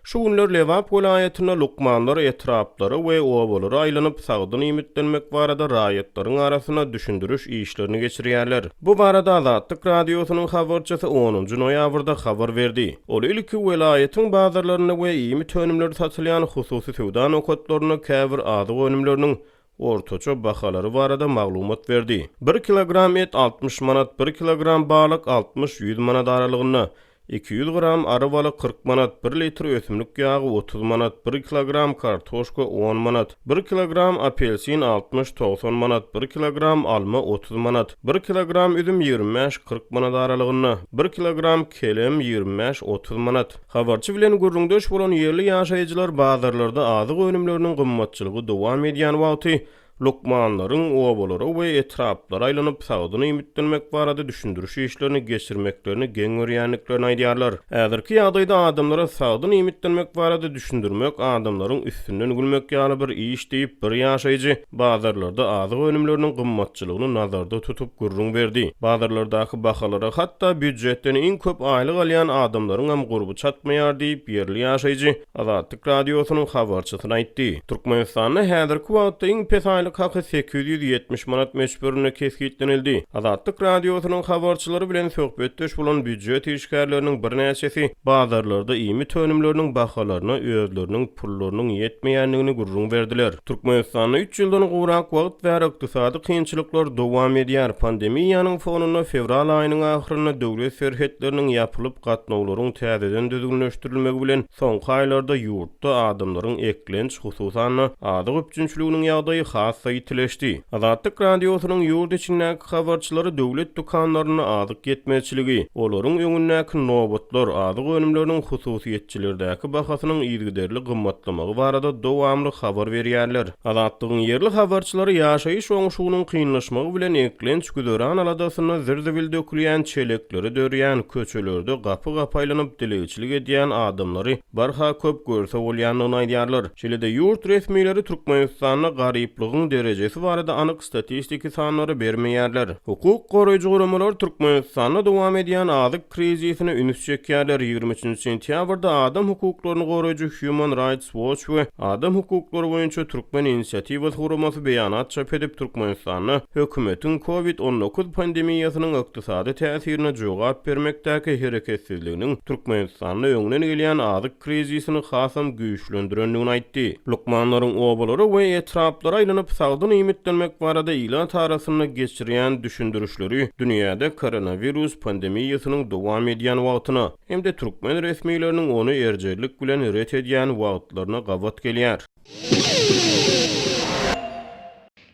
Şu günler Lebap welaýatynda lukmanlar etraplara we obalara aýlanyp, sagdyn iýmitlenmek barada raýatlaryň arasynda düşündiriş işlerini geçirýärler. Bu barada Azatlyk Radiosynyň habarçysy onunjy noýabrda habar berdi. Ol ilki welaýatyň bazarlarynda we iýmit önümleri satylýan hususy söwda nokatlarynda käbir azyk önümleriniň ortaça bahalary barada maglumat berdi. Bir kilogram et 60 manat, bir kilogram balyk 60-100 manat aralygynda, 200 gram ary baly 40 manat, bir litr ösümlik ýagy 30 manat, bir kilogram kartoşka 10 manat, bir kilogram apelsin 60-90 manat, bir kilogram alma 30 manat, bir kilogram üzüm 25-40 manat aralygynda, bir kilogram kelem 25-30 manat. Habarçy bilen gürrüňdeş bolan ýerli ýaşaýjylar bazarlarda azyk önümleriniň gymmatçylygy dowam edýän wagty lukmanlaryň obalara we etraplara aýlanyp, sagdyn iýmitlenmek barada düşündiriş işlerini geçirmeklerini geň görýändiklerini aýdýarlar. Häzirki ýagdaýda adamlara sagdyn iýmitlenmek barada düşündirmek adamlaryň üstünden gülmek ýaly bir iş diýip, bir ýaşaýjy bazarlarda azyk önümleriniň gymmatçylygyny nazarda tutup gürrüň berdi. Bazarlardaky bahalara hatda býujetden iň köp aýlyk alýan adamlaryňam gurby çatmaýar diýip, ýerli ýaşaýjy Azatlyk Radiosynyň habarçysyna aýtdy. Türkmenistanda häzirki wagtda iň pes aýlyk haky 870 manat möçberinde kesgitlenildi. Azatlyk Radiosynyň habarçylary bilen söhbetdeş bolan býujet işgärleriniň birnäçesi bazarlarda iýmit önümleriniň bahalaryna özleriniň pullarynyň ýetmeýändigini gürrüň berdiler. Türkmenistanda üç ýyldan gowrak wagt bäri ykdysady kynçylyklar dowam edýär. Pandemiýanyň fonunda fewral aýynyň ahyrynda döwlet serhetleriniň ýapylyp, gatnawlaryň täzeden düzgünleşdirilmegi bilen soňky aýlarda ýurtda adamlaryň eklenç, hususan-da, azyk üpjünçiliginiň ýagdaýy has-da ýitileşdi. Azatlyk Radiosynyň ýurt içindäki habarçylary döwlet dükanlarynda azyk ýetmezçiligi, olaryň öňündäki nobatlar, azyk önümleriniň hususyýetçilerdäki bahasynyň yzygiderli gymmatlamagy barada dowamly habar berýärler. Azatlygyň ýerli habarçylary ýaşaýyş oňşugynyň kynlaşmagy bilen eklenç-güzeran aladasynda zir-zibil dökülýän çelekleri dörýän, köçelerde gapy-gapy aýlanyp dilegçilik edýän adamlary barha köp görse bolýandygyny aýdýarlar. Şeýle-de ýurt resmileri Türkmenistanda garyplygyň derejesi barada anyk statistiki sanlary bermeýärler. Hukuk goraýjy guramalar Türkmenistanda dowam edýän azyk krizisine üns çekýärler. 23-nji sentýabrda adam hukuklaryny goraýjy Human Rights Watch we Adam hukuklary boýunça Türkmen inisiatiwasy guramasy beýanat çap edip, Türkmenistanda hökümetiň Covid 19 pandemiýasynyň ykdysady täsirine jogap bermekdäki hereketsizliginiň Türkmenistanda öňden gelýän azyk krizisini hasam güýçlendirendigini aýtdy. Lukmanlaryň obalara we etraplara aýlanyp sagdyn iýmitlenmek barada ilat arasynda geçirýän düşündirişleri dünýäde koronawirus pandemiýasynyň dowam edýän wagtyna hem-de türkmen resmileriniň ony erjellik bilen ret edýän wagtlaryna gabat gelýär.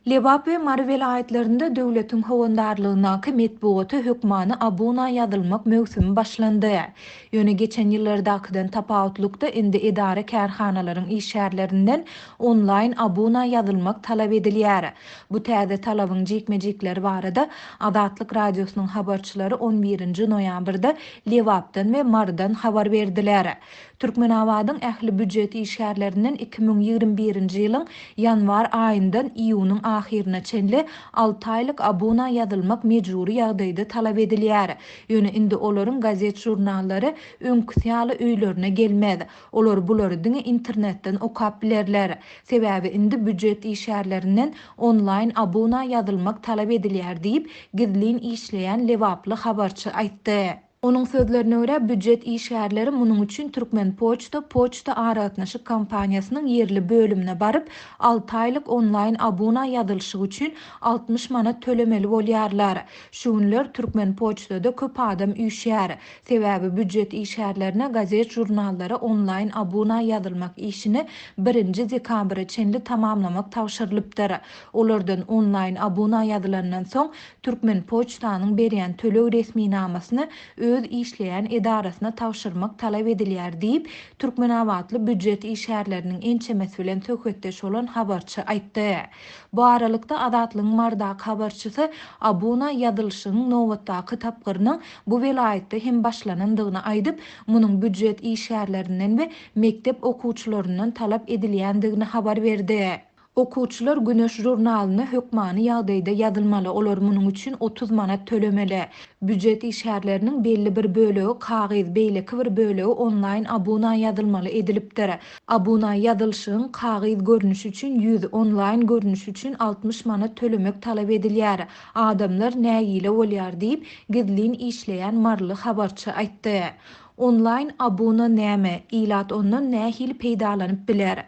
Lebap we Mary welaýatlarynda döwletiň howandarlygyndaky metbugata hökmany abuna ýazylmak möwsümi başlandy. Ýöne geçen ýyllardakydan tapawutlykda indi edara-kärhanalaryň işgärlerinden onlaýn abuna ýazylmak talap edilýär. Bu täze talabyň jikme-jikleri barada Azatlyk Radiosynyň habarçylary on birinji noýabrda Lebapdan we Marydan habar berdiler. Türkmenabadyň ähli býujet işgärlerinden 2021-nji ýylyň ýanwar aýyndan iýunyň ahyryna çenli alty aýlyk abuna ýazylmak mejbury ýagdaýda talap edilýär. Ýöne indi olaryň gazet-žurnallary öňküsi ýaly öýlerine gelmez. Olar bulary diňe internetden okap bilerler. Sebäbi indi býujet işgärlerinden onlaýn abuna ýazylmak talap edilýär diýip, gizlin işleýän lebaply habarçy aýtdy. Onuň sözlerine görä, býujet işgärleri munuň üçin Türkmenpoçta poçta aragatnaşyk kompaniýasynyň ýerli bölümine baryp, alty aýlyk onlaýn abuna ýazylyşyk üçin 60 manat tölemeli bolýarlar. Şu günler Türkmenpoçtada köp adam üýşýär. Sebäbi býujet işgärlerine gazet-žurnallara onlaýn abuna ýazylmak işini birinji dekabra çenli tamamlamak tabşyrylypdyr. Olardan onlaýn abuna ýazylandan soň, Türkmenpoçtanyň berýän töleg resminamasyny öz işleýän edarasyna tabşyrmak talap edilýär diýip, türkmenabatly býujet işgärleriniň ençemesi bilen söhbetdeş bolan habarçy aýtdy. Bu aralykda, Azatlygyň Marydaky habarçysy abuna ýazylyşygyň nobatdaky tapgyrynyň bu welaýatda hem başlanandygyny aýdyp, munuň býujet işgärlerinden we mekdep okuwçylaryndan talap edilýändigini habar berdi. Okuwçylar Güneş žurnalyna hökmany ýagdaýda ýazylmaly, olar munuň üçin 30 manat tölemeli. Býujet işgärleriniň belli bir bölegi kagyz, beýleki bir bölegi onlaýn abuna ýazylmaly edilipdir. Abuna ýazylyşygyň kagyz görnüşi üçin ýüz, onlaýn görnüşi üçin 60 manat tölemek talap edilýär. Adamlar nägile bolýar diýip, gizlin işleýän maryly habarçy aýtdy. Onlaýn abuna näme? Ilat ondan nähili peýdalanyp biler?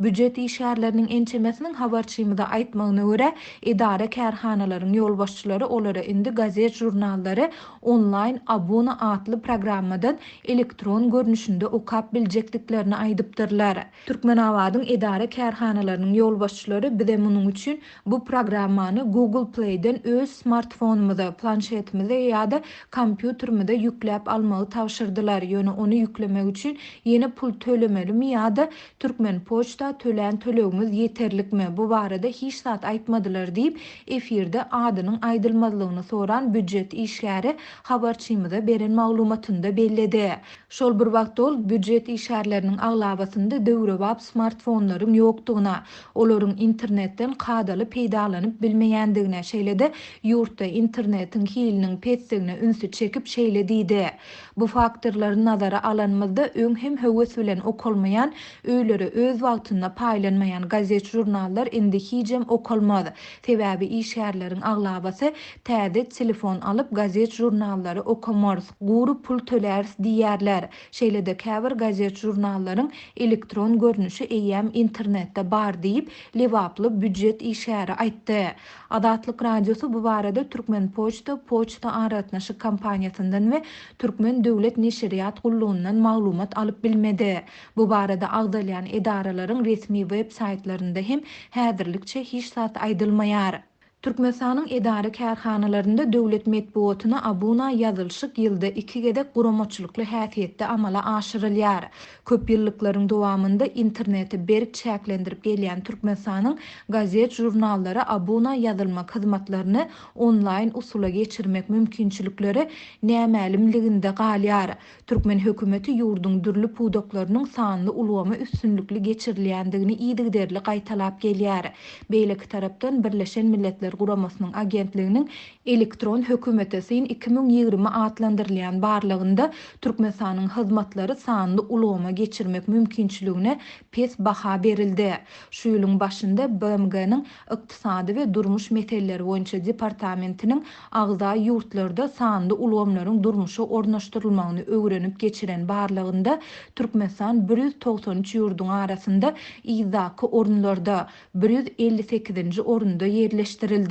Býujet işgärleriniň ençemesiniň habarçymyza aýtmagyna görä, edara-kärhanalaryň ýolbaşçylary olara indi gazet-žurnallary onlaýn abuna atly programmadan elektron görnüşinde okap biljekdiklerini aýdypdyrlar. Türkmenabadyň edara-kärhanalarynyň ýolbaşçylary bize munuň üçin Bu programmany Google Play-den öz smartfonymyza, planşetimize ýa-da kompýuterimize ýükläp almagy tabşyrdylar, ýöne ony ýüklemek üçin ýene pul tölemelimi ýa-da Türkmenpoçta tölän tölegimiz ýeterlikmi, bu barada hiç zat aýtmadylar diýip, efirde adynyň aýdylmazlygyny soran býujet işgäri habarçymyza beren maglumatynda belledi. Şol bir wagtda ol býujet işgärleriniň aglabasynda döwrebap smartfonlaryň ýokdugyna, olaryň internetden kadaly peýdalanyp bilmeýändigine, şeýle-de ýurtda internetiň hiliniň pesdigine ünsi çekip şeýle diýdi, Bu faktorlary nazara alanymyzda öň hem höwes bilen okalmaýan, öýlere öz wagtynda paýlanmaýan gazet-žurnallar indi hijem okalmaz. Sebäbi işgärleriň aglabasy täze telefon alyp gazet-žurnallary okamarys, gury pul töläris diýýärler. Şeýle-de käbir gazet-žurnallaryň elektron görnüşi eýýäm internetde bar diýip, lebaply býujet işgäri aýtdy. Azatlyk Radiosy bu barada Türkmenpoçta poçta aragatnaşyk kompaniýasyndan we Türkmen döwlet neşirýat gullugyndan maglumat alyp bilmedi. Bu barada agzalýan edaralaryň resmi web saýtlarynda hem häzirlikçe hiç zat aýdylmaýar. Türkmenistanyň edara-kärhanalarynda döwlet metbugatyna abuna ýazylyşyk ýylda iki gezek guramaçylykly häsiýetde amala aşyrylýar. Köp ýyllyklaryň dowamynda interneti berk çäklendirip gelýän Türkmenistanyň gazet-žurnallara abuna ýazylmak hyzmatlaryny onlaýn usula geçirmek mümkinçilikleri nämälimliginde galýar. Türkmen hökümeti ýurduň dürli pudaklarynyň sanly ulgama üstünlikli geçirilýändigini yzygiderli gaýtalap gelýär. Beýleki tarapdan, Birleşen Milletler Guramasynyň agentliginiň Elektron hökümete syn 2020 atlandyrylýan barlagynda Türkmenistanyň hyzmatlary sanly ulgama geçirmek mümkinçiligine pes baha berildi. Şu ýylyň başynda BMG-niň Ykdysady we durmuş meseleleri boýunça departamentiniň agza ýurtlarda sanly ulgamlaryň durmuşa ornaşdyrylmagyny öwrenip geçiren barlagynda Türkmenistan 193 ýurduň arasynda yzdaky orunlarda, 158-nji orunda ýerleşdirildi.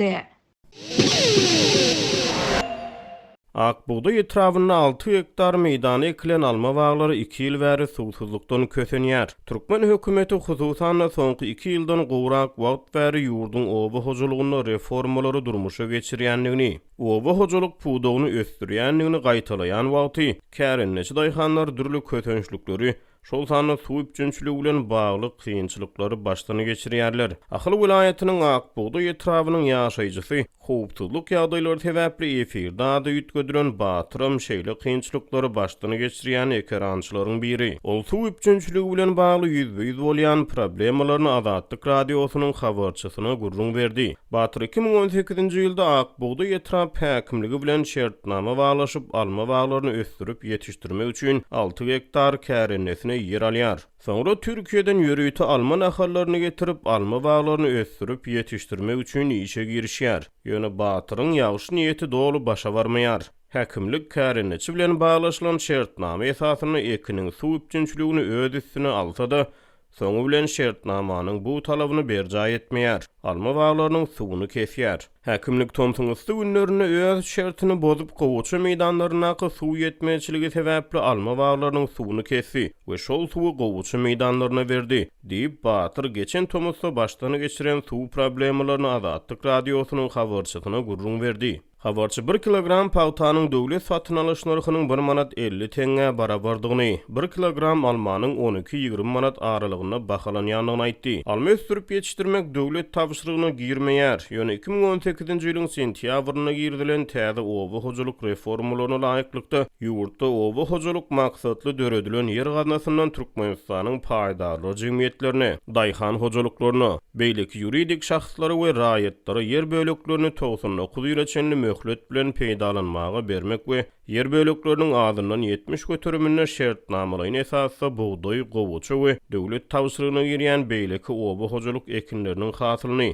Ak bugdaý etrabynda alty gektar meýdana ekilen alma baglary iki ýyl bäri suwsuzlykdan kösenýär. Türkmen hökümeti, hususan-da, soňky iki ýyldan gowrak wagt bäri ýurduň oba hojalygynda reformalary durmuşa geçirýändigini, oba hojalyk pudagyny ösdürýändigini gaýtalaýan wagty, kärendeçi daýhanlar dürli kösençlikleri şol sanda suw üpjünçiligi bilen bagly kynçylyklary başdan geçirýärler. Ahal welaýatynyň Ak bugdaý etrabynyň ýaşaýjysy, howpsuzlyk ýagdaýlary sebäpli efirde ady üýtgedilen Batyram şeýle kynçylyklary başdan geçirýän ekerançylaryň biri. Ol suw üpjünçiligi bilen bagly ýüzbe-ýüz bolýan problemalaryny Azatlyk Radiosynyň habarçysyna gürrüň berdi. Batyr 2018-nji ýylda Ak bugdaý etrap häkimligi bilen şertnama baglaşyp, alma baglaryny ösdürip ýetişdirmek üçin alty gektar kärendesinä ýer alýar. Soňra Türkiýeden ýörite alma nahallaryny getirip, alma baglaryny ösdürip ýetişdirmek üçin işe girişýär. Ýöne Batyryň ýagşy niýeti doly başa barmaýar. Häkimlik kärendeçi bilen baglaşylan şertnama esasynda ekiniň suw üpjünçiligini öz üstüne alsa-da, Soňy bilen şertnamanyň bu talabyny berjaý etmeýär, alma baglarynyň suwuny kesýär. Häkimlik tomsuň yssy günlerinde öz şertini bozup, gowaça meýdanlaryndaky suw ýetmezçiligi sebäpli alma baglarynyň suwuny kesdi we şol suwy gowaça meýdanlaryna berdi, diýip, Batyr geçen tomusda başdan geçiren suw problemalaryny Azatlyk Radiosynyň habarçysyna gürrüň berdi. Habarçy bir kilogram pagtanyň döwlet satyn alyş nyrhynyň bir manat 50 teňňä barabardygyny, bir kilogram almanyň on iki-ýigrimi manat aralygynda bahalanýandygyny aýtdy. Alma ösdürip ýetişdirmek döwlet tabşyrygyna girmeýär. Ýöne 2018-nji ýylyň sentýabrynda girizilen täze oba hojalyk reformalaryna laýyklykda, ýurtda oba hojalyk maksatly döredilen ýer gaznasyndan Türkmenistanyň paýdarlar jemgyýetlerine, daýhan hojalyklaryna, beýleki ýuridik şahslara we raýatlara ýer böleklerini 99 ýyla çenli möhlet bilen peýdalanmaga bermek we ýer bölekleriniň azyndan 70 göteriminde şertnamalaýyn esasda bugdaý, gowaça we döwlet tabşyrygyna girýän beýleki oba hojalyk ekinleriniň hasylyny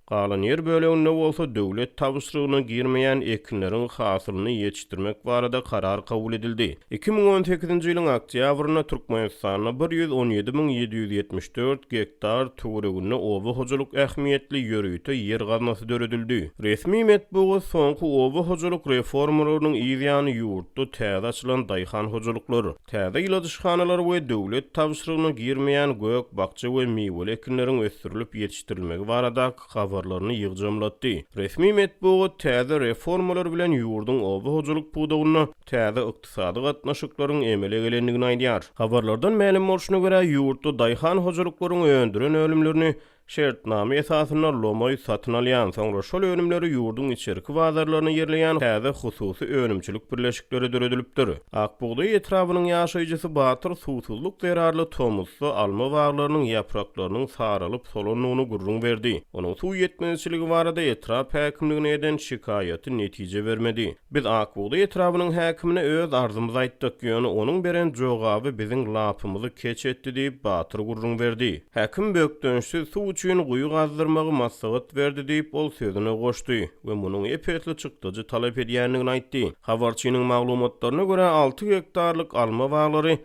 Galan ýer böleginde bolsa döwlet tabşyrygyna girmeýän ekinleriň hasylyny ýetişdirmek barada karar kabul edildi. 2018-nji ýylyň oktýabrynda Türkmenistanda 117 774 gektar töwereginde oba hojalyk ähmiýetli ýörite ýer gaznasy döredildi. Resmi metbugat soňky oba hojalyk reformalarynyň yz ýany ýurtda täze açylan daýhan hojalyklar, täze ýyladyşhanalar we döwlet tabşyrygyna girmeýän gök-bakja we miweli ekinleriň ösdürilip ýetişdirilmegi baradaky habarlaryny ýygjamlatdy. Resmi metbugat täze reformalar bilen ýurduň oba hojalyk pudagynda täze ykdysady gatnaşyklaryň emele gelendigini aýdýar. Habarlardan mälim bolşuna görä, ýurtda daýhan hojalyklaryň öndüren önümlerini Şertnama esasynda lomaý satyn alýan, soňra şol önümleri ýurduň içerki bazarlaryna ýerleýän täze hususy önümçilik birleşikleri döredilipdir. Ak bugdaý etrabynyň ýaşaýjysy Batyr suwsuzlyk zerarly tomusda alma baglarynyň ýapraklarynyň saralyp solandygyny gürrüň berdi. Onuň suw ýetmezçiligi barada etrap häkimligine eden şikaýaty netije bermedi. Biz Ak bugdaý etrabynyň häkimine öz arzymyzy aýtdyk, ýöne onuň beren jogaby biziň lapymyzy keç etdi diýip, Batyr gürrüň berdi. Häkim bökdençsiz suw üçin guýy gazdyrmagy maslahat berdi diýip, ol sözüne goşdy we munuň ep-esli çykdajy talap edýändigini aýtdy. Habarçynyň maglumatlaryna görä, alty gektarlyk alma baglary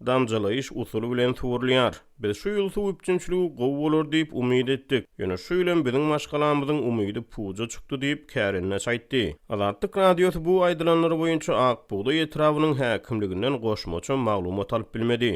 damjalaýyş usuly bilen suwarylýar. Biz şu ýyl suw üpjünçiligi gowy bolar diýip umyt etdik. Ýöne şu ýylam biziň maşgalamyzyň umydy puja çykdy diýip, kärendeçi aýtdy. Azatlyk Radiosy bu aýdylanlar boýunça Ak bugdaý etrabynyň häkimliginden goşmaça maglumat alyp bilmedi.